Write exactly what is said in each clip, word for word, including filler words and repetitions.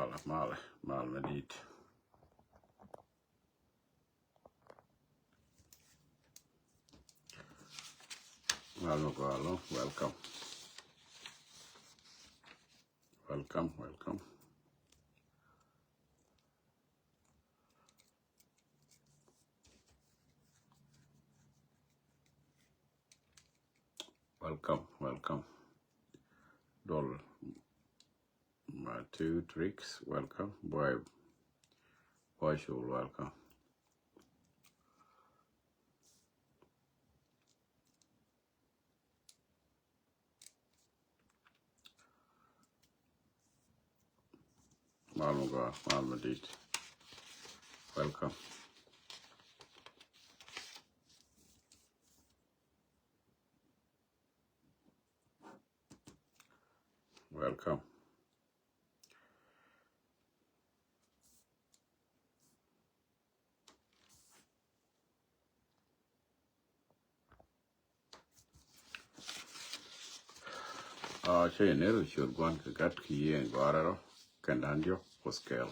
Mal, mal, mal mi dit. Mal mi gɔaa ɛlɔ̱ŋ, welcome. Welcome, welcome. Welcome, welcome. Dol, my two tricks, welcome. Boy, boy, should welcome. Mal mi gɔaa, mal mi dit. Welcome. Welcome. Cä yɛ ner ciöt Gua̱n kɛ Gat kɛ Yiëë in Gɔaa Rɛl Rɔ kɛn da̱ŋ diɔ̱k Kuoth kɛɛl.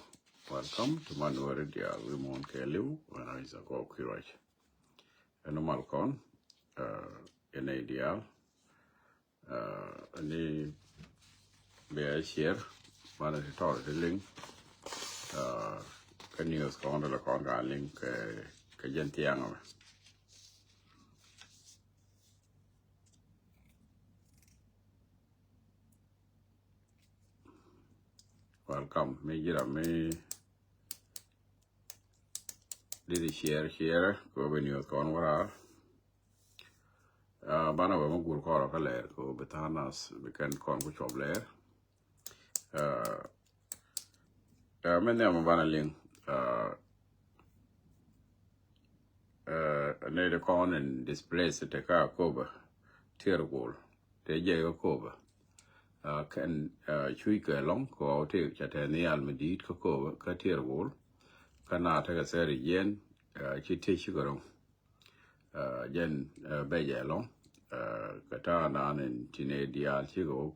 Welcome to Manuel Diaal wi̱i̱ muɔ̱ɔ̱n kɛɛliw. Wɛn a is a gɔw kui̱ ruac. Ɛn mal kɔn, ɛn nɛy diaal, ni bɛ a share, banɛ ti tɔr ti liŋ, kä news kɔn dɔlɛ kɔn ka liŋ kɛ, kɛ jɛn thiaŋ mɛ. Welcome. Mi ji̱ ram mi di di share, share kɛ wä bi news kɔn wä raar. Banɛ wä mi gur kɔrɔ kä lɛɛr kɛ wä bi tha̱a̱ŋ nath bi kɛn kɔn ku cuɔp lɛɛr. Mɛ nhiam banɛ liŋ, nɛy ti kɔn in displace te kä Akobo, Tier Gol, te jiɛc kä Akobo. Kɛn cuc kɛ ɛlɔ̱ŋ kɛ ɣɔw ti ca tɛth nhial mi di̱i̱t kä Akobo kä Tier Gol. Kä na tekɛ thɛr jiɛn, ci tëë cikɛ ro̱ŋ. Jɛn bɛ jɛ ɛlɔ̱ŋ kɛ ta̱a̱ naan in ti nɛy diaal cikɛ wä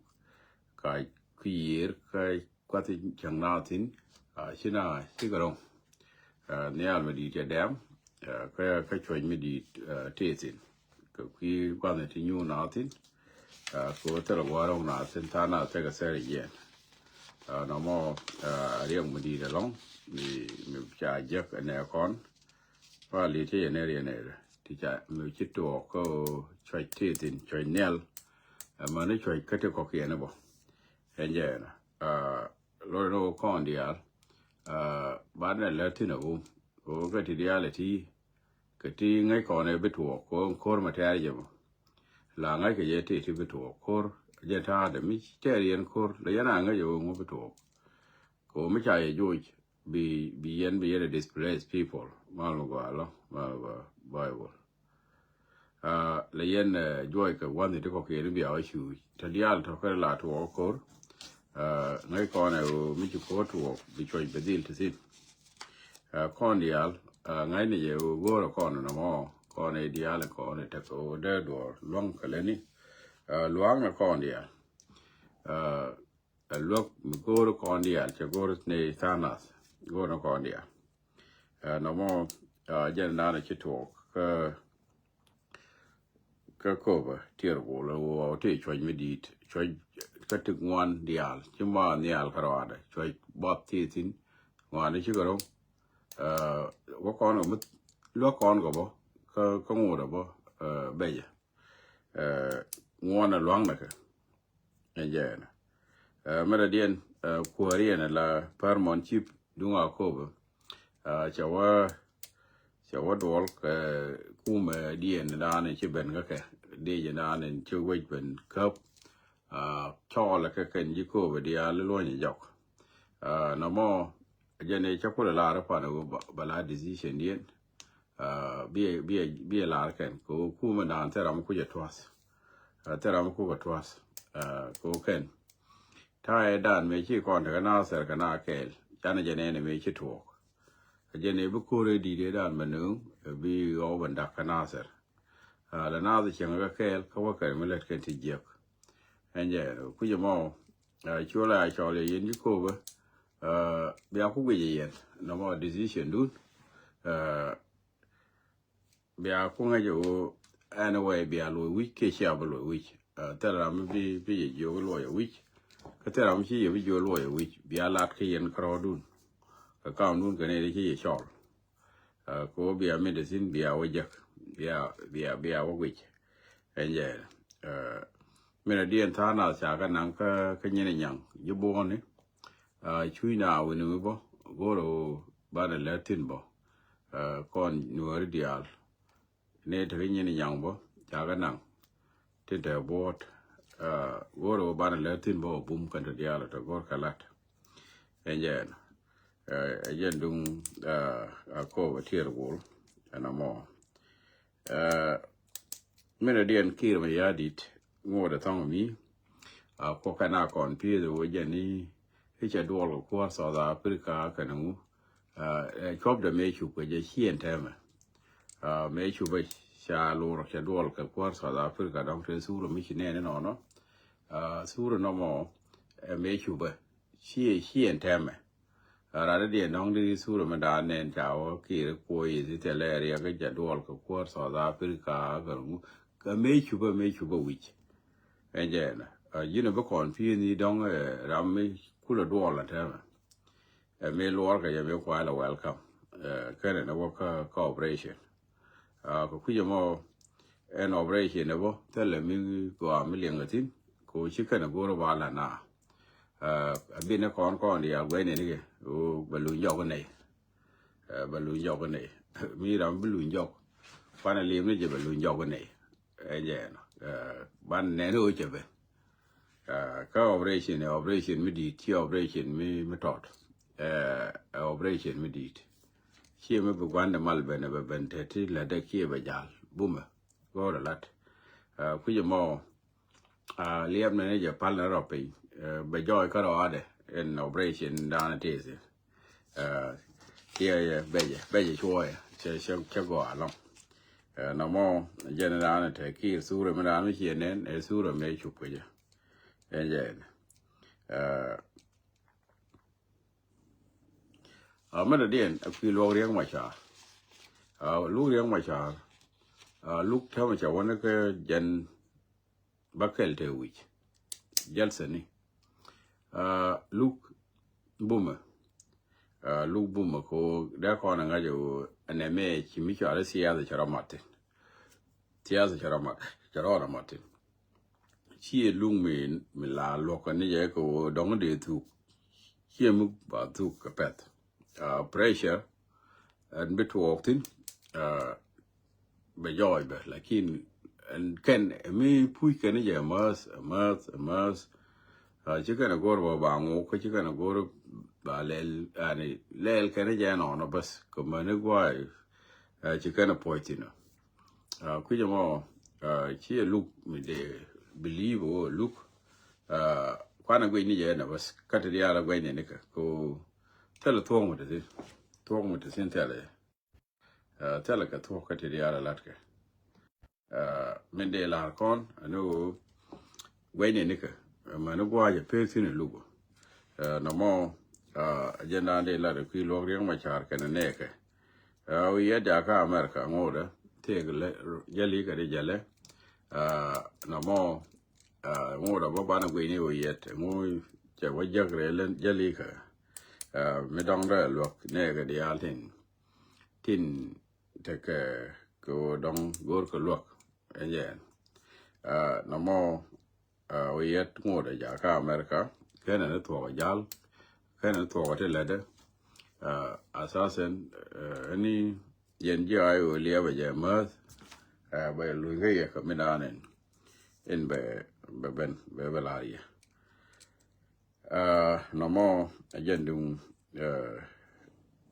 ka kui̱ yiër kä kuath cäŋ na thi̱n. Ci na cikɛ ro̱ŋ. Nhial mi di̱i̱t cɛ dɛm kä, kä cuɔ̱c mi di̱i̱t tëë thi̱n kɛ kui̱ gua̱thni ti nyuur na thi̱n. Kɛ wä thilɛ gua̱a̱r ro̱ŋ na thi̱n tha̱a̱ŋ na thɛkɛ thɛr jiɛn. Nɔmɔ riɛk mi di̱i̱t ɛlɔ̱ŋ mi, mi ca jek ɛnɛ kɔn. Pali ti yɛn ɛ riɛn ɛ ti ca mi ci tuɔɔk kä cuac ti thi̱n cuac nhial. Ɛmɛni cuac kä ti kɔ̱kiɛn ɛ bɔ. Ɛn jɛ ɛnɔ. Lori ni wä kɔn diaal. Banɛ lät thi̱n ɛ wum kɛ wä kä ti diaal ɛ ti kɛ ti ŋäc kɔn ɛ bi tuɔɔk kɛ wä ko̱r ma tɛ̈r jɛ mɔ. La ŋäc kɛ jɛ ti ti bi tuɔɔk ko̱r jɛ ta̱a̱dɛ mi tɛ̈r yɛn ko̱r lɛ yɛn a ŋäc ɛ wä ŋu bi tuɔɔk. Kɛ wä mi ca yɛ joc bi, bi yɛn, bi yɛn a displaced people. Mal mi gɔaa ɛlɔ̱ŋ, mal mi gɔaa Bible. Lɛ yɛn juɔc kɛ gua̱thni ti kɔ̱kiɛn bia wä cuuc. Te diaal tɔ̱ kä la tuɔɔk ko̱r. Ŋäc kɔn ɛ ɣöö mi ci ko̱r tuɔɔk bi cuɔ̱c bɛ dhil ti thi̱n. Kɔn diaal ŋäcni jɛ ɣöö go̱o̱rɛ kɔn nɔmɔ kɔn ɛ diaal kɔn ɛ tekɛ ɣöö dee duɔɔr luäŋ kɛ lätni. Lua̱a̱ŋnɛ kɔn diaal. Ɛ luäk mi go̱o̱r kɔn diaal cɛ go̱o̱r ni tha̱a̱ŋ nath go̱o̱r ni kɔn diaal. Nɔmɔ jɛn naan ci tuɔɔk kä, kä Akobo Tier Gol ɛ wä ti cuɔ̱c mi di̱i̱t cuɔ̱c kä ti ŋuan diaal ci ma nhial kä rɔaadɛ cuɔ̱c buɔth ti thi̱n ŋuan cikɛ ro̱ŋ. Wä kɔn kɛ mi luäk kɔn kɛ bä kä, kä ŋot ɛ bä bɛcɛ. Ŋuɔn ɛ lua̱ŋnɛ kɛ. Ɛn jɛ ɛnɔ. Mɛ dɔ̱diɛn kuääriɛn la Paramount Chief duŋ Akobo. Cɛ wä, cɛ wä duɔl kɛ kumɛ diɛn dan ci ben kä kɛ. Diɛ jɛ dan ci wec ben käp. Cɔɔl kɛ kɛn ji̱ Akobo diaal luɔ̱ny jɔk. Nɔmɔ jɛ ni cä kulɛ lar pan ba, ba la decision diɛn. Bi, bi, bi lar kɛn kɛ kumɛ dan thil ram kucɛ tuath. Thil ram kukɛ tuath kɛ kɛn. Ta̱a̱ ɛ dan mëë ci kɔn tekɛ Nasir kɛ na kɛɛl canɛ jɛ nɛɛnɛ mëë ci tuɔɔk. Ɛ jɛ ni bi ko̱r ɛ di̱t ɛ dan mɛ nööŋ ɛ bi ɣɔw ben dak kɛ Nasir. Lɛ Nasir cieŋ kɛ kɛɛl kä wä kɛn mi lät kɛn ti jiäk. Ɛn jɛ kucɛ mɔ. Cuɔl a cɔl yɛ yɛn ji̱ Akobo. Bia ku guic yɛn nɔmɔ decision dun. Bia ku ŋäc ɣöö anyway bia luɔi wi̱c kiɛ cia bi luɔi wi̱c. Thil ram mi bi bi yɛ jiök luɔi wi̱c. Kä thil ram mi ci yɛ bi jiök luɔi wi̱c bia lat kä yɛn kärɔɔdun. Kɛ kaundun kɛ nɛy ti ci yɛ cɔl. Kɛ ɣöö bia mi de thin bia wä jek bia bia bia wä guic. Ɛn jɛ min a diɛn tha̱a̱ŋ nath ca kɛ naŋ kä kä nyin nyaŋ ji̱ buɔ̱ɔ̱ni. Cuc na wini mi bä go̱r ɣöö banɛ lät thin bä. Kɔn nuɔ̱ɔ̱ri diaal ni te kä nyin nyaŋ bä ca kɛ naŋ tin te buɔ̱ɔ̱t. Go̱r ɣöö banɛ lät thin bä bum kɛn te diaal te go̱r kɛ lat. Ɛn jɛ ɛn ɛ jɛn duŋ a kɔp a tiɛɛr gol ɛn amɔ. Min a diɛn kir mi ya dit ŋot a thɔŋ mi. A kɔ kɛn a kɔn pieth wä jɛ ni i̱ cɛ duɔl kɛ kuäär South Africa kɛn ŋu. Cuɔp dɛ mëë cup kɛ jɛ cien tɛmɛ. Mëë cup a ca lor cɛ duɔl kɛ kuäär South Africa dɔŋ te thurɛ mi ci nɛɛni nɔnɔ. Thurɛ nɔmɔ ɛ mëë cup a cie cien tɛmɛ. Raan diɛn dɔ̱ŋ di thurɛ mi daan nɛn ca wä kir kuɔ yi thi thilɛ riɛk kä jɛ duɔl kɛ kuäär South Africa kɛ ŋu. Kɛ mëë cupä mëë cupä wi̱c. Ɛn jɛ ɛnɛ ji̱n bi kɔn pi̱i̱n ni dɔ̱ŋ ram mi kulɛ duɔl ɛ tɛmɛ. Ɛ mi luɔr kɛ jɛ mi kuay lɛ welcome. Kɛnɛ ni wä kä operation. Kɛ kui̱c ɛmɔ ɛn operation ɛ bä thilɛ mi gɔaa mi liɛŋ ɛ thi̱n. Kɛ wä ci kɛnɛ go̱r ba la na. A bin ni kɔn kɔn di a guɛy ni ni kɛ bɛ luny jɔk nɛy. Bɛ luny jɔk nɛy mi ram bi luny jɔk. Kuan a lim ni jɛ bɛ luny jɔk nɛy. Ɛ jɛ ɛn ban nɛn ɣöö cɛ ben. Kä operation ɛ operation mi di̱i̱t ci operation mi mi tɔt. Ɛ operation mi di̱i̱t ci mi bi gua̱ndɛ mal ben ɛ bɛ ben te ti lät dɛ kiɛ bɛ jal bumɛ. Go̱o̱r ɛ lat kui̱c ɛmɔ. Liɛp ni ni jɛ pal ni rɔ piny bɛ jɔɔc kä rɔɔdɛ in operation da̱a̱n tëëthi. Kiɛ yɛ bɛcɛ bɛcɛ cuɔɔyɛ cɛ cɛ cɛ gɔaa lɔŋ. Nɔmɔ jɛn da̱a̱n te kiir thurɛ mi da̱a̱n mi ciɛ nɛn ɛ thurɛ mi cup kɛ jɛ. Ɛn jɛ ɛn. A mɛn a diɛn a kui̱ luɔk riɛk macar. A luk riɛk macar. A luk tɛmɛ cɛ wä ni kä jɛn bä kɛl te wi̱c. Jɛl thäni. A luk bumɛ. A luk bumɛ ko dee kɔn a ŋa̱c a wä ɛnɛ mɛ ci mi cɔal i̱ thiath cɛ rɔ mat thi̱n. Thiath cɛ rɔ mat cɛ rɔ rɔ mat thi̱n. Ciɛ luŋ mi mi la luɔk kɛ ni jɛ kɛ wä dɔŋ dee thuk. Ciɛ mi ba thuk kɛ pɛth. Pressure ɛn bi tuɔɔk thi̱n. Bɛ jɔɔc bɛ lakin ɛn kɛn mi puc kɛn ni jɛ mäth mäth mäth. Ci kɛn a go̱r ba ba ŋuk kä ci kɛn a go̱r ba lɛl yani lɛl kɛn ni jɛ nɔnɔ bäth kɛ mäni guay. Ci kɛn a puɔc thi̱n. Kui̱c ɛmɔ ci ɛ luk mi dee believe ɣöö luk. Kuan a guic ni jɛ nɛ bäth kä ti diaal a guic ni nikɛ ko. Thilɛ thuɔ̱k mi ti thi̱n thuɔ̱k mi ti thi̱n thilɛ. Thilɛ kɛ thuɔ̱k kä ti diaal a latkɛ. Min dee la̱r kɔn ɛn ɣöö guic ni nikɛ. Mäni gua̱a̱c a pek thi̱n ɛ luk. Nɔmɔ a jɛn daan dee lat ɛ kui̱ luɔk riɛk ma ca̱r kɛn ɛ nɛɛkɛ. Wi̱i̱ yɛt jakä America ŋo̱o̱dä tëëk jäli kɛ di jälɛ. Nɔmɔ ŋo̱o̱dä bä banɛ gui̱ni wi̱i̱ yɛt ŋo̱o̱ cɛ wä jäk rɛl jäli kɛ. Mi dɔ̱ŋ rɛ luäk nɛɛkɛ diaal tin tin tekɛ kɛ wä dɔ̱ŋ go̱o̱r kɛ luäk. Ɛn jɛ ɛn nɔmɔ wi̱i̱ yɛt ŋo̱o̱dä jakä America kɛnɛ ni thuɔk jal kɛnɛ ni thuɔk ti lätdä. Asasen ɛni yɛn ji̱ ay ɣöö liɛpɛ jɛ mäth. Bɛ luny kä yɛ kɛ mi daan in in bɛ bɛ ben bɛ bɛ la̱r yɛ. Nɔmɔ a jɛn duŋ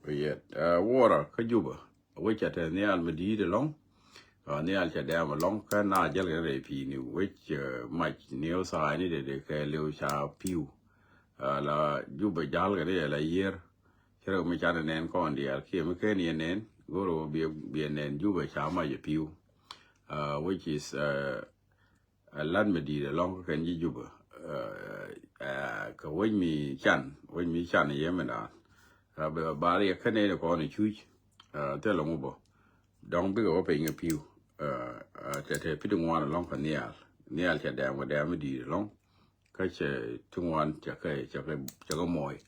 wi̱i̱ yɛt wuɔrä kä Jubä. Wec ca te nhial mi di̱i̱t ɛlɔ̱ŋ. Nhial ca dɛm ɛlɔ̱ŋ kä na jäl kɛn rɛy pi̱i̱ni wec mac niw tha̱a̱cni dee dee kɛ liw ca pi̱w. La Jubä ja̱l kɛn rɛy la yiër. Cä rɛ mi canɛ nɛn kɔn diaal kiɛ mi ken yɛ nɛn go̱r ɣöö biɛ nɛn Jubä ca mac ɛ pi̱w. Which is a lat mi di̱i̱t ɛlɔ̱ŋ kä kɛn ji̱ Jubä. ɛ, ɛ, kɛ wec mi can, wec mi can yɛ mi daan. Ɛ, bɛ bar yɛ kä nɛy ni kɔn i̱ cuc. Ɛ, thilɛ ŋu bä. Dɔ̱ŋ bikɛ wä piny kɛ pi̱w. Ɛ, ɛ, tɛ tɛ pi̱t ŋuan ɛlɔ̱ŋ kɛ nhial. Nhial cɛ dɛm kɛ dɛm mi di̱i̱t ɛlɔ̱ŋ. Kä cɛ ti ŋuan cɛ kɛ, cɛ kɛ, cɛ kɛ mɔɔy.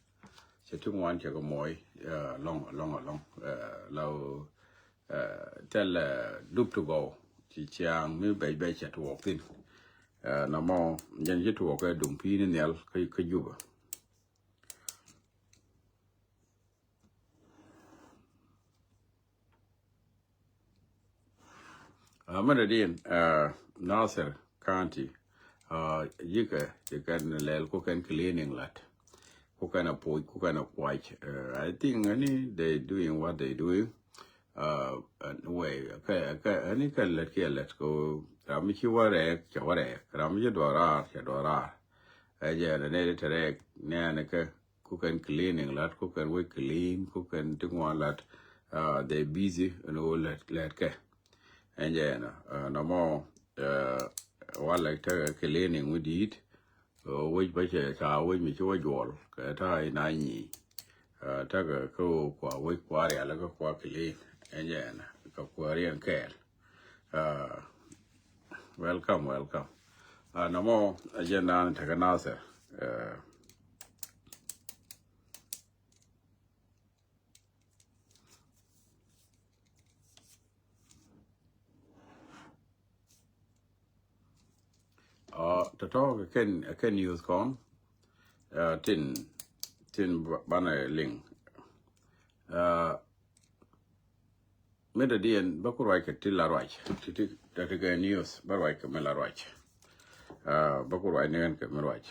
Cɛ ti ŋuan cɛ kɛ mɔɔy, ɛ, ɛlɔ̱ŋ, ɛlɔ̱ŋ, ɛlɔ̱ŋ. Ɛ, la wä, ɛ, thilɛ, ɛ, dup ti gɔw. Ci ciaŋ mi bɛc bɛc cɛ tuɔɔk thi̱n. Ɛ, nɔmɔ, jɛn ci tuɔɔk kɛ duŋ pi̱i̱ni nhial kä, kä Jubɛ. Ɛ, mɛn dee diɛn, ɛ, Nasir County, ɛ, yikɛ, yikɛ kɛn lɛl ku kɛn cleaning lat. Ku kɛn a puc, ku kɛn a kuac. Ɛ, I think any they doing what they doing. Ɛ, anyway, kɛ, kɛ, any kɛ lɛt kiɛ lɛt ko, ram mi ci wä rɛɛk, cɛ wä rɛɛk. Ram mi ci duɔr raar, cɛ duɔr raar. Ɛ jɛ nɛ nɛ te rɛɛk, nɛ nɛ kɛ, ku kɛn cleaning lat, ku kɛn wec clean, ku kɛn ti ŋuan lat, ɛ, they busy ɛn ɣöö lät, lät kɛ. Ɛn jɛ ɛnɔ, ɛ, nɔmɔ, ɛ, walɛ tekɛ cleaning mi di̱i̱t, ɛ, wec bä cɛ ca wec mi ci wä juɔl, kɛ ta̱a̱ in a nyi. Ɛ, tekɛ kä ɣöö kua wec kua rial kä kua clean. Ɛn jɛ ɛnɔ, kɛ kuääriɛn kɛɛl. Ɛ, welcome, welcome. Ɛ, nɔmɔ, ɛ, jɛ naan tekɛ Nasir. Ɛ, Ɛ, tɔ̱tɔ̱ kɛ kɛn, kɛn news kɔn. Ɛ, tin, tin ba-, banɛ liŋ. Ɛ, mi dee diɛn bä ku ruac kɛ ti la ruac. Ti, ti, ti, ti kɛ news bä ruac kɛ mi la ruac. Ɛ, bä ku ruac ni kɛn kɛ mi ruac.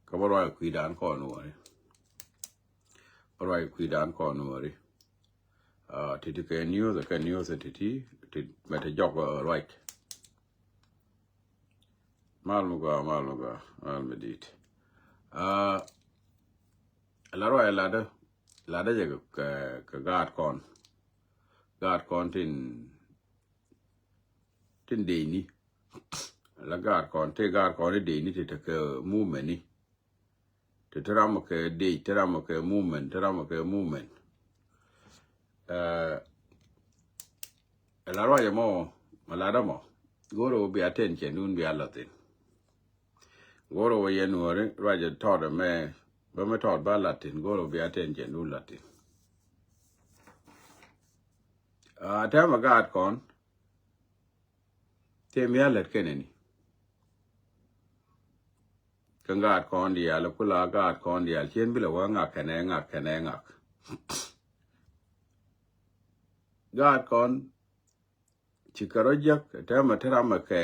Kä bä ruac kui̱dan kɔn wä. Ruac kui̱dan kɔn nuɔri. Ɛ, titi kɛ news, kɛ news titi, ti mɛ ti jɔk, ɛ, ruac. Mal mi gɔaa, mal mi gɔaa, mal mi di̱i̱t. Ɛ, la ruac ladä, ladä jɛ kɛ, kɛ, kɛ gaat kɔn. Gaat kɔn tin, tin dee ni. La gaat kɔn, ti gaat kɔn ti dee ni ti tekɛ movement ni. Ti, ti ram kɛ dec, ti ram kɛ movement, ti ram kɛ movement. Ɛ, la ruac ɛmɔ, ma lat ɛmɔ. Go̱o̱r ɛ wä bia attention dun bia la̱thin. Go̱o̱r ɛ wä yɛn nuɔri, ruac ɛ tɔt ɛmɛ, bä mi tɔt ba la̱thin, go̱o̱r ɛ wä bia attention dun la̱thin. Ɛ, tɛmɛ gaat kɔn, Tëë mi a lät kɛnɛ ni. Kä gaat kɔn diaal, kula gaat kɔn diaal, cien bi lɛ wä ŋak kɛnɛ ŋak kɛnɛ ŋak. Gaat kɔn, ci kɛ rɔ jiäk, tɛmɛ te ramɛ kɛ,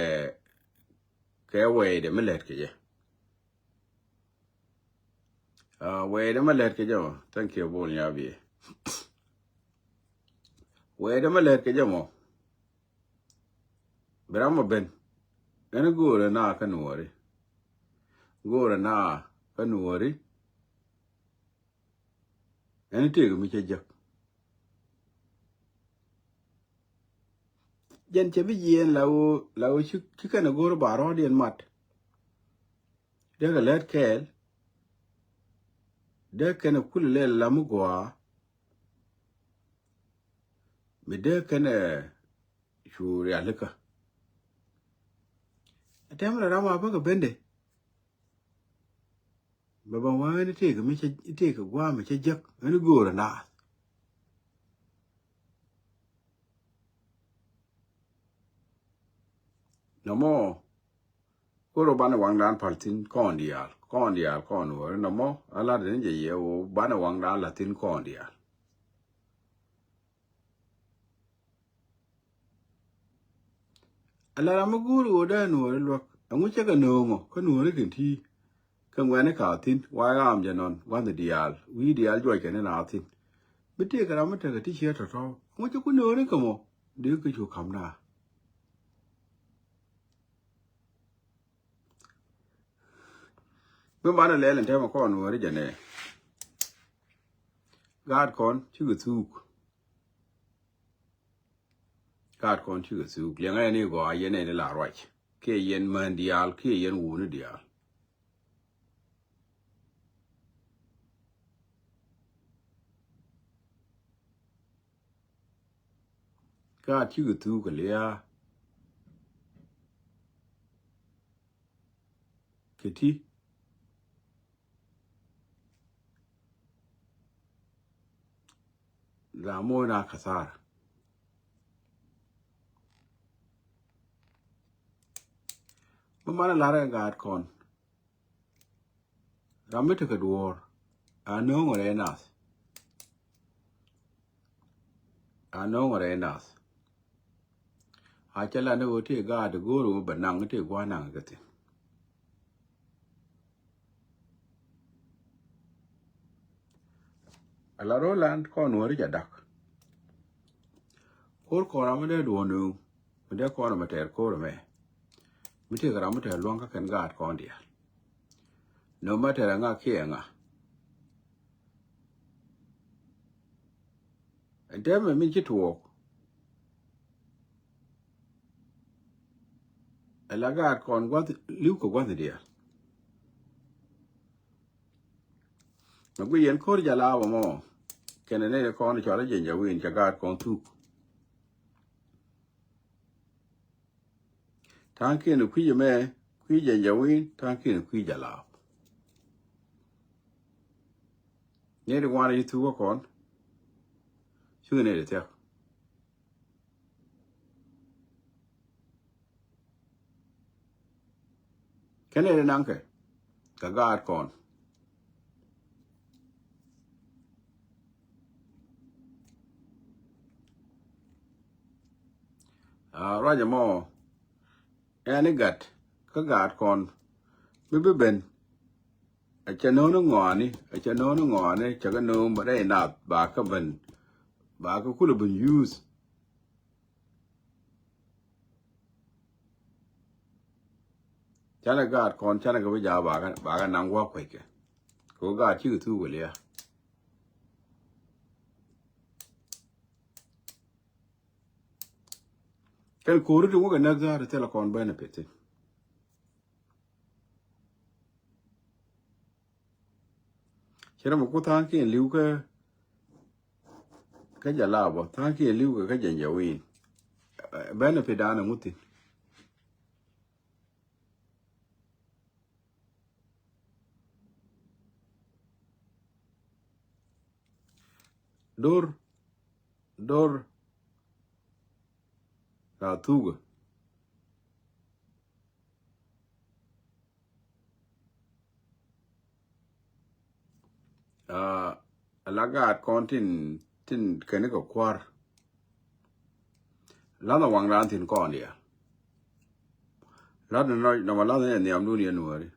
kɛ wɛɛdɛ mi lät kɛ jɛ. Ɛ, wɛɛdɛ mi lät kɛ jɛ mɔ, thank you, Bol Nyabiɛ. Wɛɛdɛ mi lät kɛ jɛ mɔ. Bi ram mɔ ben. Ɛn go̱o̱rɛ na kä nuɔri. Go̱o̱rɛ na kä nuɔri. Ɛn tëëk mi cɛ jek. Jɛn cɛ bi jiɛɛn la ɣöö, la ɣöö ci, ci kɛn a go̱o̱r ba rɔɔdiɛn mat. Dee kɛ lät kɛɛl. Dee kɛn a kul lɛl la mi gɔaa. Mi dee kɛn a cu rialikä. A tɛm la ram a bäkɛ bende. Bɛ bɛ wä ɣän itek mi cä, itek gua̱a̱m mi cä jek ɣän igo̱o̱r a naath. Nɔmɔ koro banɛ waŋdan pal thi̱n kɔn diaal, kɔn diaal kɔn wä nɔmɔ a lat ni jɛ yɛ wä banɛ waŋdan la thi̱n kɔn diaal. A la ram mi guuri ɣöö dee nuɔɔri luäk ɛŋu cä kɛ nööŋɔ kä nuɔɔri kɛn ti. Kɛ ŋuɛ̈ni ka thi̱n wa ɣaam jɛ nɔn gua̱nh diaal wi̱i̱ diaal juɔc kɛn in a thi̱n. Bi tëëk ram mi tekɛ ti ciɛ tɔ̱tɔ̱ ɛŋu cä ku nööŋ ri kɛ mɔ dee kɛ cu ka̱m na. Mi banɛ lɛl in tɛmɛ kɔn wääri jɛ nɛ. Gaat kɔn cikɛ thuuk. Gaat kɔn cikɛ thuuk liɛŋɛ ni gɔaa yɛn ɛn ila ruac kiɛ yɛn män diaal kiɛ yɛn wuni diaal. Gaat cikɛ thuk kɛ lia̱a̱ kɛ ti. La moc na kathara. Mi manɛ la̱rä gaat kɔn. Ram mi tekɛ duɔ̱ɔ̱r a nööŋ rɛy nath. A nööŋ rɛy nath. A cɛ la ni ɣöö tëë gaat go̱o̱r ɣöö bɛ naŋ tëë gua̱a̱th naŋ kɛ thi̱n. Ala ro̱o̱lan kɔn nuɔ̱ɔ̱ri jɛ dak. Ko̱r kɔn ram mi dee duɔ̱ɔ̱r nööŋ mi dee kɔn ram mi tɛɛr ko̱r ɛmɛ. Mi tëë kɛ ram mi tɛɛr lua̱ŋ kä kɛn gaat kɔn diaal. No matter ɛŋa kiɛ ɛŋa. Ɛn täämɛ min ci tuɔɔk. Ɛ la gaat kɔn gua̱th li̱w kɛ gua̱th diaal. Mɛ guic yɛn ko̱r jɛ laap ɛmɔ kɛnɛ nɛy kɔn cɔal i̱ Jɛn Jawin cɛ gaat kɔn thuk. Ta̱a̱ŋkiɛn kui̱c ɛmɛ, kui̱c Jɛn Jawin, ta̱a̱ŋkiɛn kui̱c jɛ laap. Nɛy ti ŋuan ci thuk kä kɔn. Cukɛ nɛy ti thia̱k. Kɛn nɛy ti naŋkɛ kɛ gaat kɔn. Aa, ruacɛ mɔ ɛn i̱ gat kä gaat kɔn mi bi ben. Ɛ cɛ no̱o̱ŋ ni ŋɔaani, ɛ cɛ no̱o̱ŋ ni ŋɔaani, cɛ kɛ no̱o̱ŋ bä rɛy nath ba kä ben, ba kä kulɛ ben yuuth. Canɛ gaat kɔn canɛ kɛ bi jaak ba kɛ, ba kɛ naŋ gua̱a̱k kueckɛ. Kɛ ɣöö gaat cikɛ thuk wä lia̱a̱. Kɛn ko̱ri ti wä kɛ näk gaat ti thilɛ kɔn benefit thi̱n. Ci ram mi ku tha̱a̱ŋkiɛn li̱w kä, kä jɛ laap bä, tha̱a̱ŋkiɛn li̱w kä, kä Jɛn Jawin. Benefit dan ɛŋu thi̱n? Dor, dor la thukä. Aa, ala gaat kɔn tin, tin kɛn kɛ kua̱r. La̱thɛ waŋdan thi̱n kɔn diaal. La̱thɛ nɔ, nɔmɔ la̱thɛ ni nhiamdun yɛn nuääri.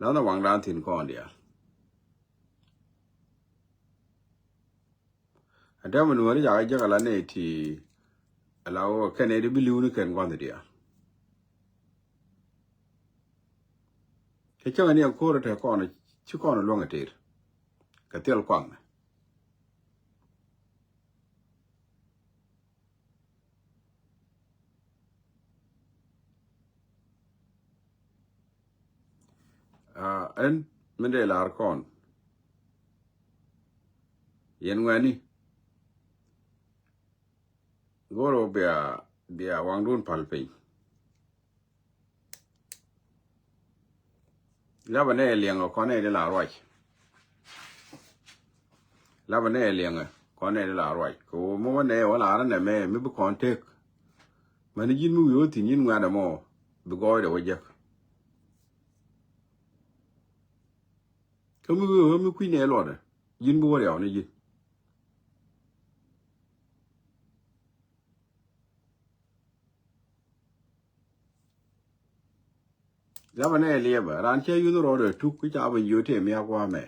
La̱thɛ waŋdan thi̱n kɔn diaal. Ɛ dämɛ nuääri jakä jäk ala nɛy ti ala ɣöö kɛn nɛy ti bi li̱w ni kɛn gua̱nh diaal. Cä cäŋɛ ni ɛ ko̱r ɛ te kɔn ci kɔn ɛ luäŋ ɛ tëër kɛ thil kuaŋnɛ. Aa, ɛn min dee lar kɔn yɛn ŋuɛni. Go̱o̱r ɣöö bia, bia waŋdun pal piny. Lapɛ nɛ liɛŋɛ kɔn nɛ di la ruac. Lapɛ nɛ liɛŋɛ kɔn nɛ di la ruac. Kɛ ɣöö mi wä nɛ wä la rä nɛ mɛ mi bi kɔn tek. Mäni ji̱n mi wi̱i̱ wä thi̱n ji̱n ŋuɛ̈tdɛ mɔ bi gɔɔydɛ wä jek. Kä mi wi̱i̱ wä mi kui̱ nɛ luɔtdɛ ji̱n bi wä riaw ni ji̱n. Lapɛ nɛ liɛpɛ ran cɛ yuth rɔɔdɛ tuk kä ca ben jiö tëë miak gua̱a̱mɛ.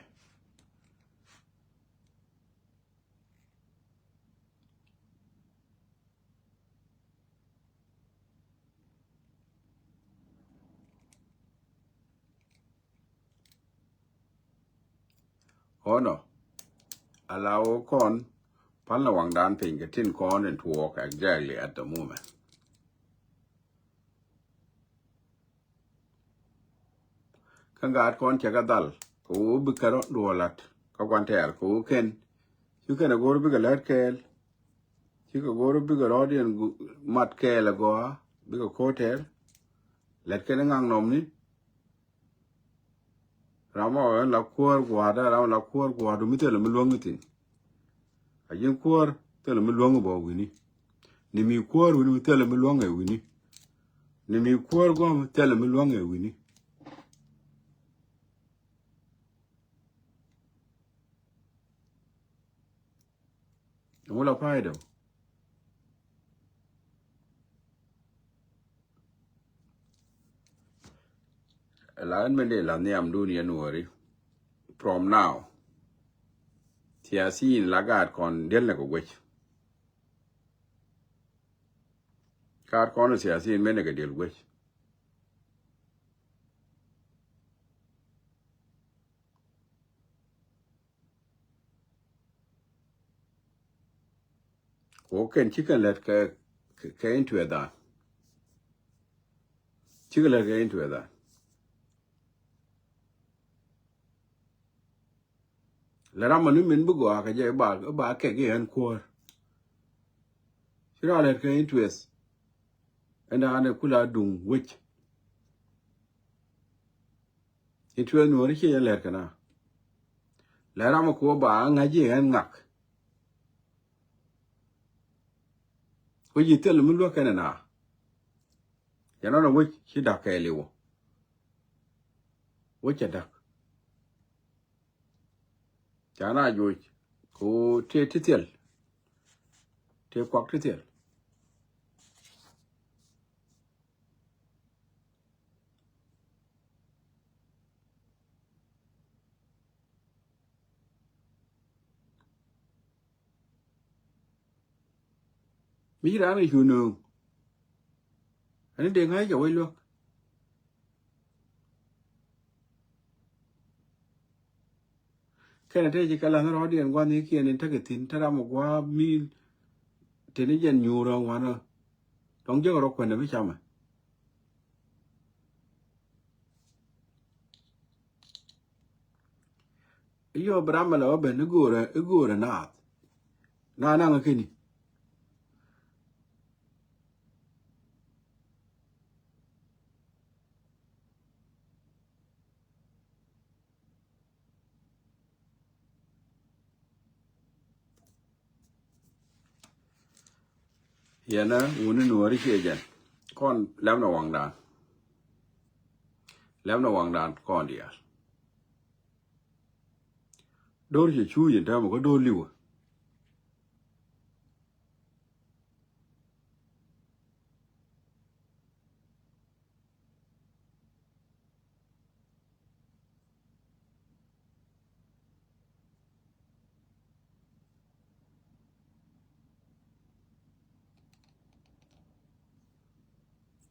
Kɔnɔ ala wä kɔn pal na waŋdan piny kɛ tin kɔn in tuɔɔk exactly at the moment. Kä gaat kɔn cɛ kɛ dhal kɛ wä bi kɛ rɔ duɔlat kä guan tɛɛr kɛ wä kɛn ci kɛn a go̱r bikɛ lät kɛɛl. Bikɛ go̱o̱r bikɛ rɔɔdiɛn mat kɛɛl ɛ gɔaa bikɛ ko̱o̱t tɛɛr. Lɛt kɛn ŋaŋ nɔmni. Ram ɔ ɛn la kuäär gua̱a̱r dee ram la kuäär gua̱a̱r du mi thilɛ mi luäŋ ithin. A ji̱n kuäär thilɛ mi luäŋ bä wi̱ni. Ni mi kuäär wi̱ni mi thilɛ mi luäŋ ɛ wi̱ni. Ni mi kuäär gua̱a̱r mi thilɛ mi luäŋ ɛ wi̱ni. Ŋu la pay dɔ. La ɛn mɛn dee la nhiam dun yɛn wääri. From now. Thiathin la gaat kɔn diɛl nɛ kɛ guec. Gaat kɔn thiathin mɛn nɛ kɛ diɛl guec. Ko kɛn cikɛ lät kɛ kɛ interest dan. Cikɛ lät kɛ interest dan. Lɛ ram ni min bi gɔaa kɛ jɛ iba iba kɛk iɣän kuäär. Ci raa lät kɛ interest. Ɛn dan ɛ kula duŋ wec. Interest nuɔri ci jɛ lät kɛ na. Lɛ ram ɛ kuɔ ba ŋa̱c iɣän ŋak. Wec yi thil mi luäk kɛn ɛ na. Yɛn ɔn ɛ wec ci da̱k kɛɛliw. Wec cɛ da̱k. Ca na joc ko tëë ti thil. Tëë kuak ti thil. Mi ci raan kɛ cu nööŋ. Ani dee ŋa̱c kɛ wec luäk. Kɛnɛ te ci kɛ la̱th rɔɔdiɛn gua̱n ni kiɛn in tekɛ thi̱n te ram ɔ gua̱a̱p mi. Teni jɛn nyuur ɔ ŋuan ɔ. Dɔ̱ŋ jek rɔ kuɛn ɛ mi camɛ. Iyɔ bi ram mi la wä ben igo̱o̱rɛ igo̱o̱rɛ naath. Na naŋ kini. Yɛnɛ wuni nuɔri ciɛ jɛn kɔn lɛmnɛ waŋdan. Lɛmnɛ waŋdan kɔn diaal. Do̱r cɛ cu yɛn täämɛ kä do̱r liwä.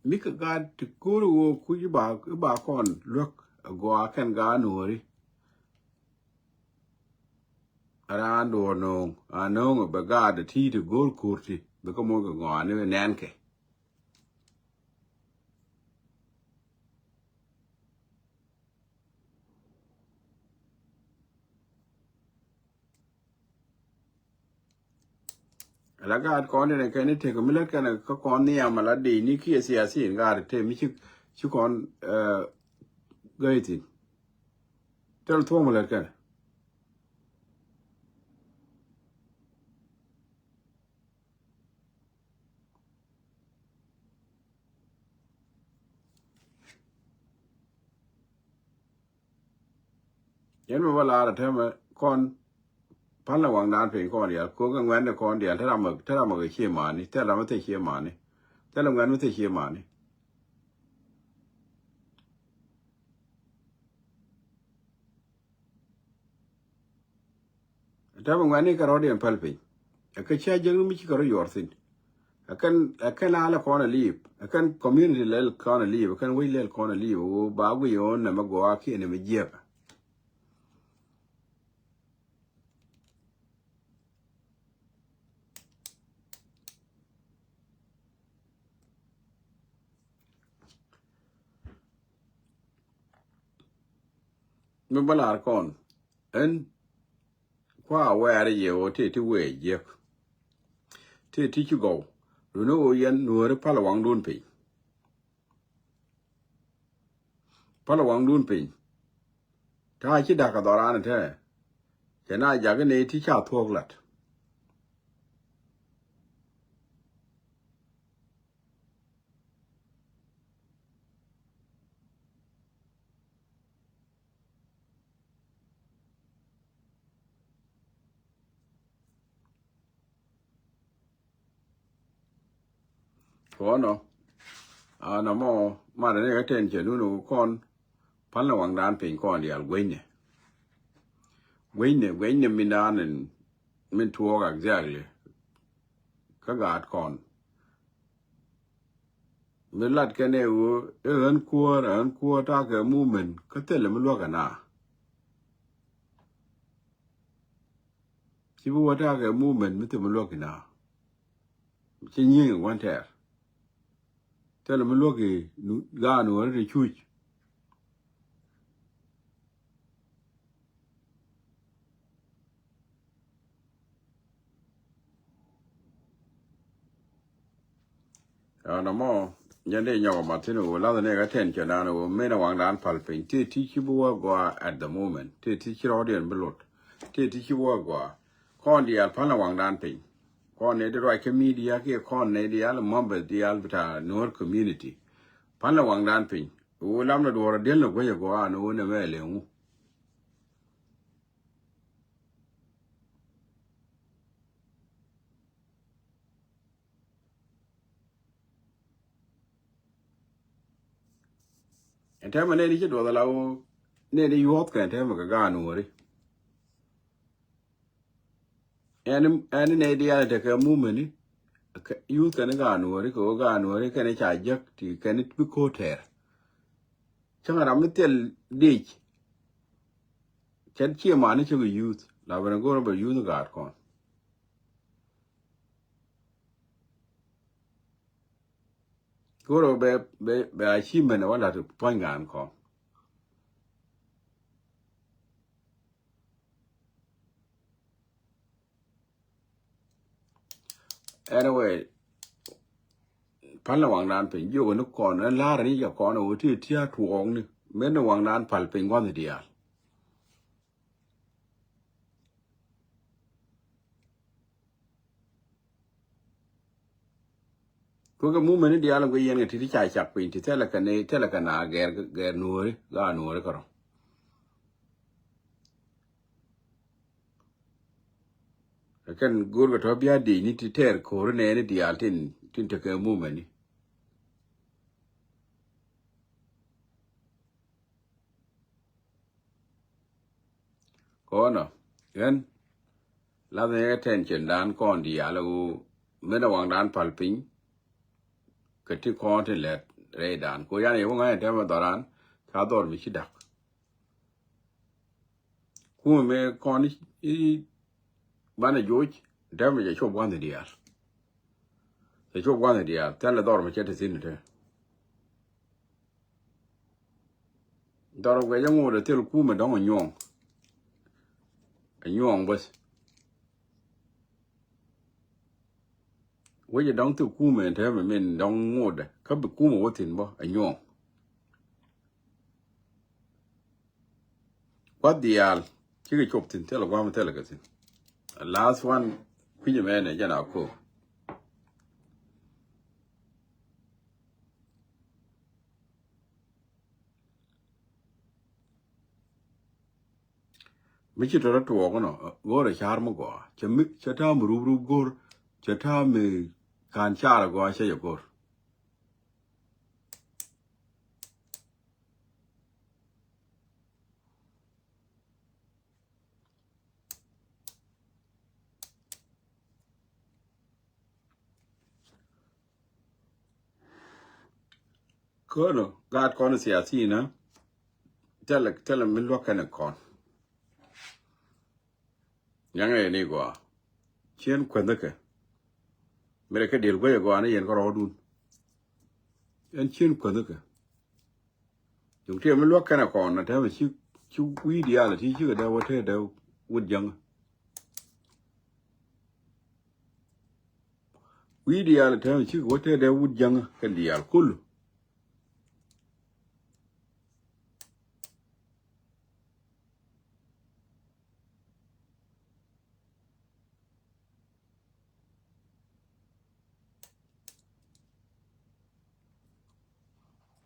Mi kɛ gaat ti ko̱r iwä kuc iba iba kɔn luäk agɔaa kɛn gaat nuɔri. Raan duɔ̱ɔ̱r no̱o̱ŋ a no̱o̱ŋ bɛ gaat ti ti go̱o̱r ko̱r ti bɛ kä moc kɛ ŋɔaani bɛ nɛn kɛ. Ala gaat kɔn in kɛn in tek mi lät kɛn kä kɔn nhiam ala dee ni kiɛ siasin gaat te mi ci ci kɔn gäi thin. Thil thuɔ̱k mi lät kɛn. Yɛn mi bä laar a tɛmɛ kɔn pal na waŋdan piny kɔn dial kok kɛ ŋuɛn ni kɔn dial te ram te ram kɛ cie mani te ram te cie mani te ram ŋuɛn mi te cie mani. Tɛmɛ ŋuɛ̈tni kɛ rɔ̱diɛn päl piny. Ɛ kɛ cia jiäkni mi cikɛ rɔ yuɔr thi̱n. Ɛ kɛn ɛ kɛn alɛ kɔn ɛ liip ɛ kɛn community lɛl kɔn ɛ liip ɛ kɛn wec lɛl kɔn ɛ liip ɛ ɣöö ba guic ɣöö nɛmɛ gɔaa kiɛ nɛmɛ jiäkä. Mi bä lar kɔn ɛn kua wɛɛr yɛ wä ti ti wee jiäk. tëë ti ci gɔw. Runi ɣöö yɛn nuɔɔri pälɛ waŋdun piny. Pälɛ waŋdun piny. Ta̱a̱ ci da̱k kɛ dhɔran ɛ tɛɛ. Cɛ na jakä nɛy ti ca thuɔ̱k lat. Kɔnɔ, a, nɔmɔ, marɛ ni kɛ tɛn cɛ nuni kɔn, pälɛ waŋdan piny kɔn diaal guenyni. Guenyni, guenyni mindan in, min tuɔɔk exactly. Kä gaat kɔn. Mi lat kɛn ɛ ɣöö ɛ ɣän kuäär, ɛ ɣän kuäär ta̱a̱ kɛ movement kä thilɛ mi luäk ɛ na. Ci bi wä ta̱a̱ kɛ movement mi thilɛ mi luäk ɛ na. Ci nyiŋ ɛ gua̱n tɛɛr. Thilɛ mi luäk ɛ nu-, gaat nuɔ̱ɔ̱ri ti cuc. Ɛn ɛmɔ, nyɛn di nyɔk ɛ mathin ɛ ɣöö lath ni kɛ tɛn cɛ naan ɛ ɣöö min ɛ waŋdan päl piny. Tëë ti ci bi wä gɔaa at the moment. Tëë ti ci rɔɔdiɛn bi lot. Tëë ti ci bi wä gɔaa. Kɔn diaal pälɛ waŋdan piny. Kɔn nɛy ti ruac kä media kiɛ kɔn nɛy diaal, members diaal bi ta̱a̱ Nuɔ̱ɔ̱r community. Pälɛ waŋdan piny. Ɣöö lamnɛ duɔ̱ɔ̱r ɛ diel ni guec ɛ gɔaa ni ɣöö nɛ mɛ ɛ lëŋu. Ɛn tɛmɛ nɛy di ci duɔth ala ɣöö nɛy di yuɔth kɛ ɛn tɛmɛ kɛ gaat nuɔ̱ɔ̱ri. Ɛn, ɛn nɛy diaal tekɛ movement ni, kɛ youth kɛn gaat nuɔ̱ɔ̱ri, kɛ ɣöö gaat nuɔ̱ɔ̱ri kɛn ca jek ti kɛn bi ko̱o̱t tɛɛr. Cäŋ ram mi thil dic. Cɛn cie mani cä kɛ youth, la ben go̱r bɛ youth gaat kɔn. Go̱r bɛ, bɛ, bɛ achievement wä lat puɔ̱ny gaat kɔn. Anyway, pälɛ waŋdan piny, jiök ni kɔn, ɛn la̱rä ni jɛ kɔn ɛ ɣöö ti ti a tuɔɔk ni, min ni waŋdan päl piny gua̱th diaal. Kukɛ movement ni diaal in guic yɛn kɛ ti ti ca cak piny ti thilɛ kɛ ni, thilɛ kɛ na gɛr, gɛr nuɔ̱ɔ̱ri, gaat nuɔ̱ɔ̱ri kärɔ. Kɛn go̱o̱r kɛ tɔ̱ bia dic ni ti tɛɛr ko̱ri nɛɛni diaal tin, tin tekɛ movement ni. Kɔnɔ, ɣän, lath ni kɛ tɛn cɛn dan kɔn diaal ɛ ɣöö min ɛ waŋdan päl piny. Kɛ ti kɔn tin lɛt rɛydan. Ko yan yɛ wä ŋa̱c ɛn tɛmɛ dhɔran, ca dhɔr mi ci da̱k. Kumɛ mëë kɔn i̱, i̱ banɛ joc, dämɛ jɛ cop gua̱nh diaal. Jɛ cop gua̱nh diaal, thilɛ dhɔr mi cɛ te thi̱n te. Dhɔr guɛ jɛ ŋot ɛ thil kumɛ dɔ̱ŋ ɛ nyuɔ̱ŋ. Ɛ nyuɔ̱ŋ bäth. Wecɛ dɔ̱ŋ thil kumɛ te mi min dɔ̱ŋ ŋotdɛ. Kä bi kumɛ wä thi̱n bä ɛ nyuɔ̱ŋ. Kuath diaal cikɛ cop thi̱n, thilɛ gua̱a̱m thilɛ kɛ thi̱n. Last one, kui̱c ɛmɛnɛ jɛn a ko̱o̱k. Mi ci tɔrɔ tuɔɔk inɔ, go̱o̱rɛ car mi gɔaa. Cɛ mi, cɛ ta̱a̱ mi rup rup go̱o̱r, cɛ ta̱a̱ mi ka̱n car gɔaa cɛ jɛ go̱o̱r. Könö gaat kɔn siasinä, thilɛ, thilɛ mi luäk kɛnɛ kɔn. Nyaŋɛ ni gɔaa. Cien kuändhä kɛ. Mɛrɛ kɛ diɛl guäcɛ gɔaa ni yɛn kärɔɔdun. Ɛn cien kuändhä kɛ. Juŋ tiɛ mi luäk kɛnɛ kɔn na tɛmɛ ci, ci wi̱i̱ diaal ti cikɛ dee wä te dee wut jäŋä. Wi̱i̱ diaal täämɛ cikɛ wä tɛtdɛ wut jäŋä kɛn diaal kulu.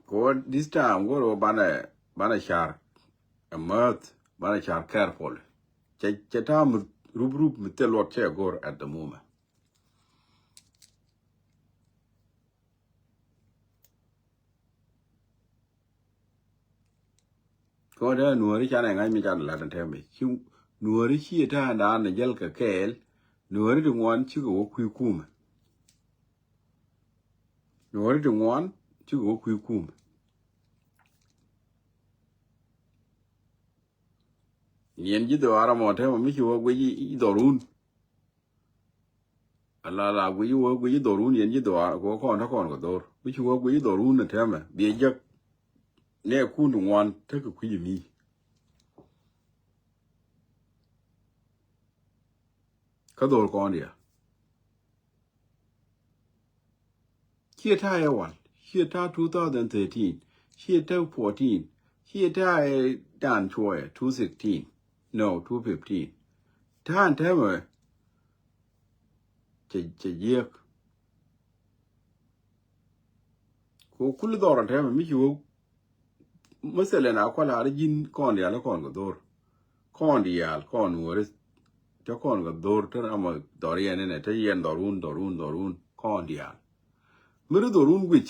Kɛ ɣöö this time go̱o̱r ɣöö banɛ, banɛ car ɛ määth, banɛ car careful. Cɛ, cɛ ta̱a̱ mi rup rup mi thil luɔt cɛ go̱o̱r at the moment. Kɔn te nuɔ̱ɔ̱ri canɛ ŋa̱c mi canɛ la̱t ɛn tɛmɛ ci nuɔ̱ɔ̱ri ci ɛ ta̱a̱ ɛn da̱a̱n ɛ jäl kɛ kɛɛl. Nuɔ̱ɔ̱ri ti ŋuan cikɛ wä kui̱ kumɛ. Nuɔ̱ɔ̱ri ti ŋuan cikɛ wä kui̱ kumɛ. Yɛn ji̱ dhɔaar ɛmɔ tɛmɛ mi ci wä guic i̱ dhɔrun. Ala la guic wä guic dhɔrun yɛn ji̱ dhɔaar kɛ wä kɔn te kɔn kɛ dhor. Mi ci wä guic dhɔrun ɛ tɛmɛ biɛ jek. Nɛ kun ti ŋuan tekɛ kui̱ mi. Kä dhor kɔn dia. Ciɛ ta̱a̱ ɛ wal, ciɛ ta̱a̱ two thousand thirteen, ciɛ ta̱a̱ fourteen, ciɛ ta̱a̱ ɛ dan cuɔyɛ two sixteen, no, two fifteen. Ta̱a̱ ɛn tɛmɛ cɛ, cɛ jiäk. Kɛ kul dhɔr ɛn tɛmɛ mi ci wä. Mɛsɛlɛn a kual a ri ji̱n kɔn diaal kɔn kɛ dhor. Kɔn diaal kɔn nuɔri. Te kɔn kɛ dhor te ama dhɔr yɛn inɛ te yɛn dhɔrun dhɔrun dhɔrun kɔn diaal. Mi ri dhɔrun guic.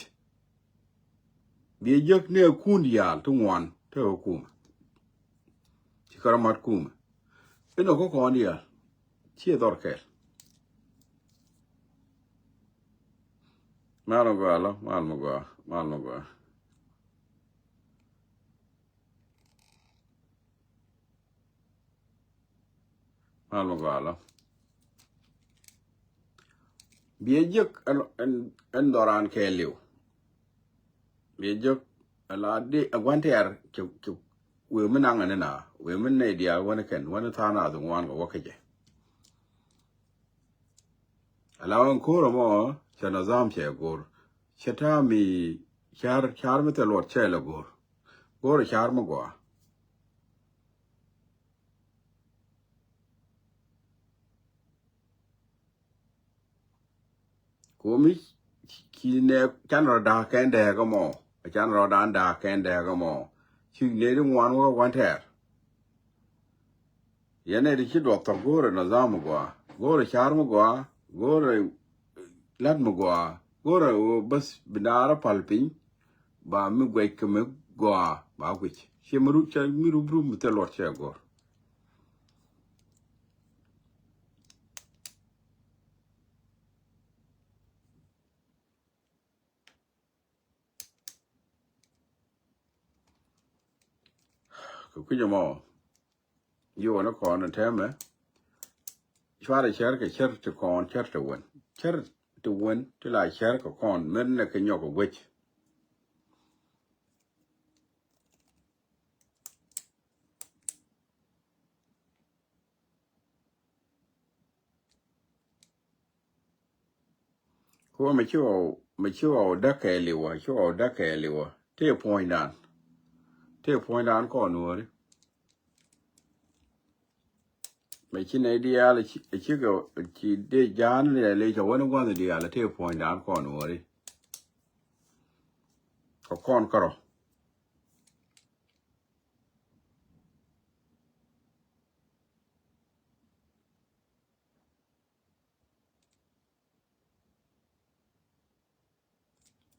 Biɛ jek ni a kun diaal ti ŋuan te kɛ kumɛ. Ci kärɛ mat kumɛ. Inɔ kä kɔn diaal. Ciɛ dhɔr kɛɛl. Mal mi gɔaa lɔ, mal mi gɔaa, mal mi gɔaa. Mal mi gɔaa lɔ. Biɛ jek ɛn, ɛn, ɛn dhɔran kɛɛliw. Biɛ jek ala di a guan tɛɛr ci, ci wee mi naŋ ɛn na wee mi nɛy diaal wani kɛn wani tha̱a̱n a dhuŋ wan kɛ wä kɛ jɛ. Ala wän ko̱r ɛmɔ cɛ nidham cɛ go̱r. Cɛ ta̱a̱ mi car, car mi thil luɔt cɛ lɛ go̱r. Go̱r car mi gɔaa. Komi ci nɛ can rɔ da̱a̱k kɛn dɛɛk ɛmɔ. Can rɔ da̱a̱n da̱a̱k kɛn dɛɛk ɛmɔ. Ci nɛ di ŋuan wä guan tɛɛr. Yɛn nɛ di ci duɔth thɔk go̱o̱rɛ nidham mi gɔaa. Go̱o̱rɛ car mi gɔaa. Go̱o̱rɛ lat mi gɔaa. Go̱o̱rɛ ɣöö bäth bi naar pal piny. Ba mi guɛc kɛ mi gɔaa ba guic. Ciɛ mi rup cɛ mi rup rup mi thil luɔt cɛ go̱r. Kɛ kui̱c ɛmɔ. Yio̱w ni kɔn ni tɛmɛ. Cuarɛ cär kɛ cär ti kɔn cär ti wen. Cär ti wen ti la cär kɛ kɔn mer nɛ kɛ nyɔk kɛ guec. Kuɔ mi ci ɣɔw, mi ci ɣɔw däk kɛɛliwä, ci ɣɔw däk kɛɛliwä. Tëë puɔ̱nydan. Tëë puɔ̱nydan kɔn nuɔ̱ɔ̱ri. Mi ci nɛy diaal ci, ci kɛ, ci dee ja̱a̱n ni lɛ cɛ wä ni gua̱nh diaal tëë puɔ̱nydan kɔn nuɔ̱ɔ̱ri. Kɛ kɔn kärɔ.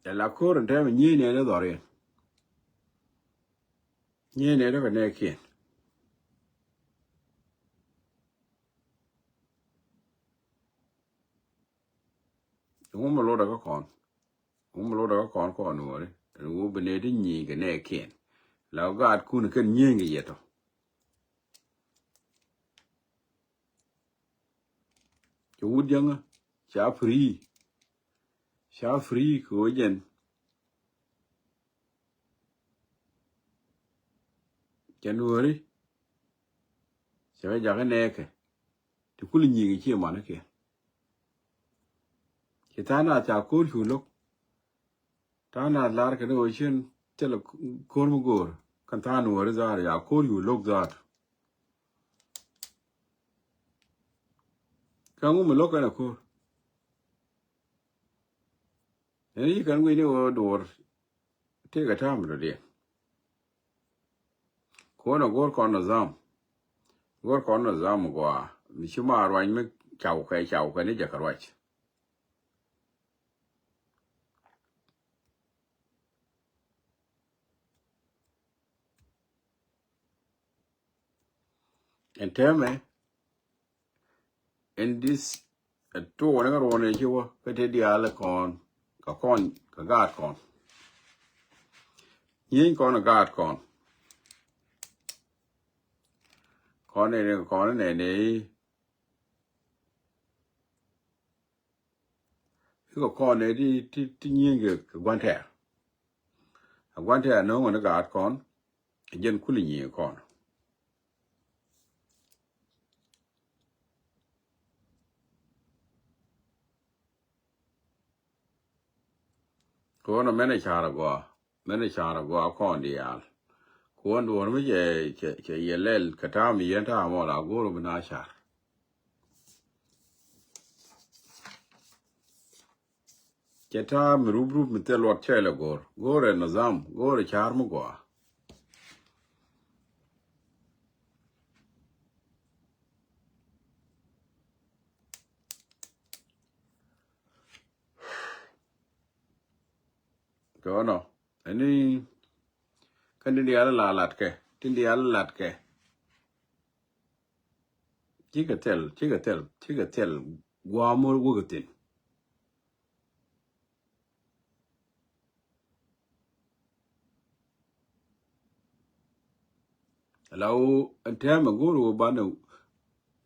Ɛ la ko̱r in tɛmɛ nyiey nɛn i̱ dhɔriɛn. Nyiey nɛn i̱ kɛ nɛɛkiɛn. Ŋu mi lotdɛ kä kɔn. Ŋu mi lotdɛ kä kɔn kɔn nuɔri. Ɛn wu bi nɛy ti nyiey kɛ nɛɛkiɛn. La gaat kun kɛn nyiey kɛ yɛtɔ. Cɛ wut jäŋä ca free. Ca free kɛ ɣöö jɛn cɛ nuɔri. Cɛ kɛ jakä nɛɛkɛ ti kul nyiŋ ciɛ manikiɛn. I̱ tha̱a̱ŋ nath ca ko̱r cu lo̱k. Tha̱a̱ŋ nath lar kɛ ni ɣöö cien thilɛ ko̱r mi go̱o̱r. Kɛn tha̱a̱ŋ Nuääri dhaat ca ko̱r cu lo̱k dhaat. Kä ŋu mi lo̱k kɛn ɛ ko̱r? Ɛn i̱ kɛn guic ni ɣöö duɔ̱ɔ̱r tëëkɛ ta̱a̱ mi dɔ̱diɛn. Kuɔn ɛ go̱r kɔn nidham. Go̱r kɔn nidham gɔaa mi ci ma ruac mi cawkɛ cawkɛ ni jɛ kɛ ruac. Ɛn täämɛ ɛn this ɛ tuɔɔk ni kä ruɔ̱n ɛ ci wä kä te diaal ɛ kɔn kɛ kɔn kɛ gaat kɔn. Nyieny kɔn ɛ gaat kɔn. Kɔn ɛ ni kɔn ɛ nɛ ni i̱ kɛ kɔn ɛ ti ti ti nyieny kɛ kɛ gua̱n tɛɛr. Ɛ gua̱n tɛɛr no̱o̱ŋ ɛ ni gaat kɔn. Jɛn kuli nyiëë kɔn. Kɔn mɛn ɛ ca̱r agɔa mɛn ɛ ca̱r agɔa kɔn diaal. Kɔn duɔ̱r mi cɛ cɛ cɛ yɛ lɛl kɛ ta̱a̱ mi yɛn ta̱a̱ mɔ la go̱o̱r bi na ca̱r. Cɛ ta̱a̱ mi rup rup mi thil luɔt cɛ lɛ go̱o̱r go̱o̱r ɛ nidham go̱o̱r ɛ ca̱r mi gɔaa. Kɛ ɣän ɔ ɛni kɛn tin diaal la latkɛ tin diaal la latkɛ. Cikɛ thil cikɛ thil cikɛ thil gua̱a̱ mor wäk thi̱n. Ala ɣöö ɛn tɛmɛ go̱o̱r ɣöö banɛ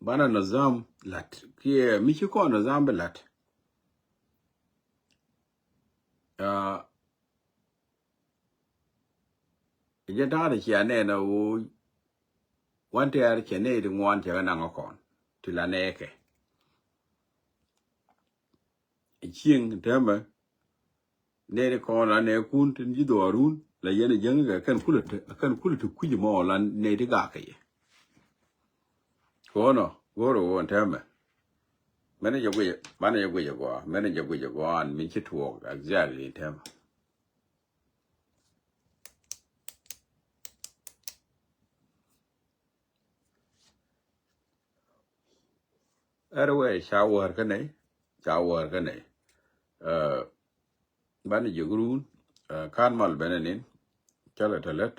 banɛ nidham la̱t kiɛ mi ci kɔn nidham bi la̱t. Aa, jɛ ta̱a̱ ti cia nɛn a ɣöö wan tɛɛr cɛ nɛy ti ŋuan cɛ kɛ naŋ a kɔn ti la nɛɛkɛ. Cieŋ täämɛ nɛy ti kɔn la nɛɛkun tin ji̱ dhɔaarun la yɛn a jäŋ kɛ kɛn kulɛ te kɛn kulɛ te kui̱c mɔ la nɛy ti gak kɛ yɛ. Kɔn ɔ go̱o̱r ɛ ɣöö ɛn täämɛ mɛn jɛ guic banɛ jɛ guic ɛ gɔaa mɛn jɛ guic ɛ gɔaa an min ci tuɔɔk exactly ɛn täämɛ. Ɛr wee ca wäär kä nɛy ca wäär kä nɛy. Banɛ jiök run kan mal benɛ nin cä lɛ te lät.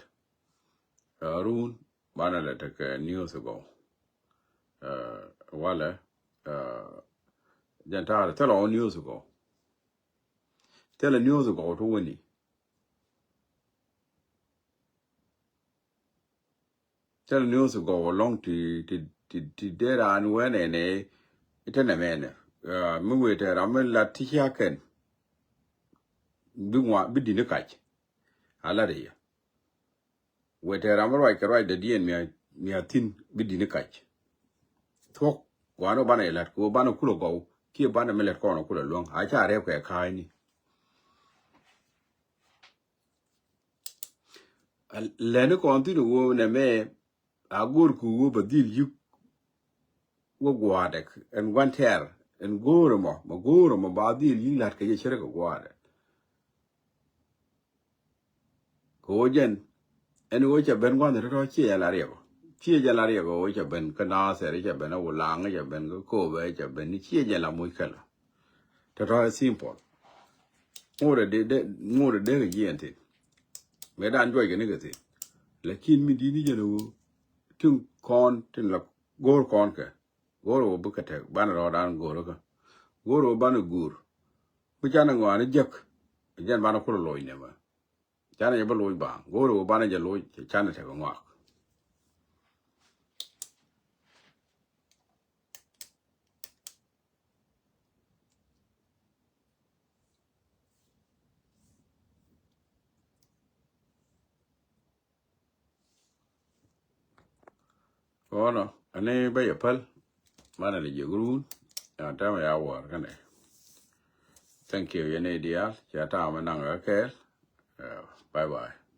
Run banɛ lɛ tekɛ news agɔw. Walɛ jɛn ta̱a̱r thilɛ ɣɔw news agɔw. Thilɛ news agɔw ti wäni. Thilɛ news agɔw alɔŋ ti ti ti ti dee raan wee nɛnɛ. Itɛ nɛ mɛnɛ mi wee tɛ ram mi lat ti cia kɛn. Bi ŋua bi dini kac. A lat i̱ yɛ wee tɛ ram mi ruac kɛ ruac dee diɛn mia mia thi̱n bi dini kac. Thuɔ̱k gua̱a̱n wä banɛ yɛ la̱t kɛ wä banɛ kulɛ gɔw kiɛ banɛ mi lɛt kɔn kulɛ luäŋ a ca rɛp kɛ ka̱a̱cni. Lɛni kɔn thi̱n wä nɛ mɛ a go̱o̱r ku wä ba dhil yik. Wä gua̱a̱dɛ ɛn gua̱n tɛɛr ɛn go̱o̱r ɛmɔ ma go̱o̱r ɛmɔ ba dhil yik la̱t kɛ jɛ cärɛ kɛ gua̱a̱dɛ. Kɛ ɣöö jɛn ɛn ɣöö cɛ ben gua̱nh tɔ̱tɔ̱ ciɛ jɛ la riɛk ɔ ciɛ jɛ la riɛk ɔ ɣöö cɛ ben kä Nathɛr cɛ ben ɛ Wulaŋ cɛ ben kä Kopɛ cɛ ben ciɛ jɛ la muc kɛl ɔ. Tɔ̱tɔ̱ ɛ simple. Ŋot ɛ dee ŋot ɛ dee kɛ jiɛn thin. Mëë dan juɔc kɛ ni kɛ thin. Lakin mi di̱t ni jɛn ɛ ɣöö tin kɔn tin la go̱o̱r kɔn kɛ go̱o̱r ɣöö bikɛ tɛk banɛ rɔɔdan go̱o̱r kä go̱o̱r ɣöö banɛ guur. Mi canɛ ŋɔaani jek jɛn banɛ kulɛ loc nɛmɛ. Canɛ jɛ bi loc baaŋ go̱o̱r ɣöö banɛ jɛ loc canɛ tɛk ŋɔak. Kɔnɔ ani bä yɛ päl. Manɛ ni jiɛ gurun. Ya tɛmɛ ya wäär kɛnɛ. Thank you. Yɛn i̱ diaal ca ta̱a̱ mi naŋ kä kɛɛl. Bye bye.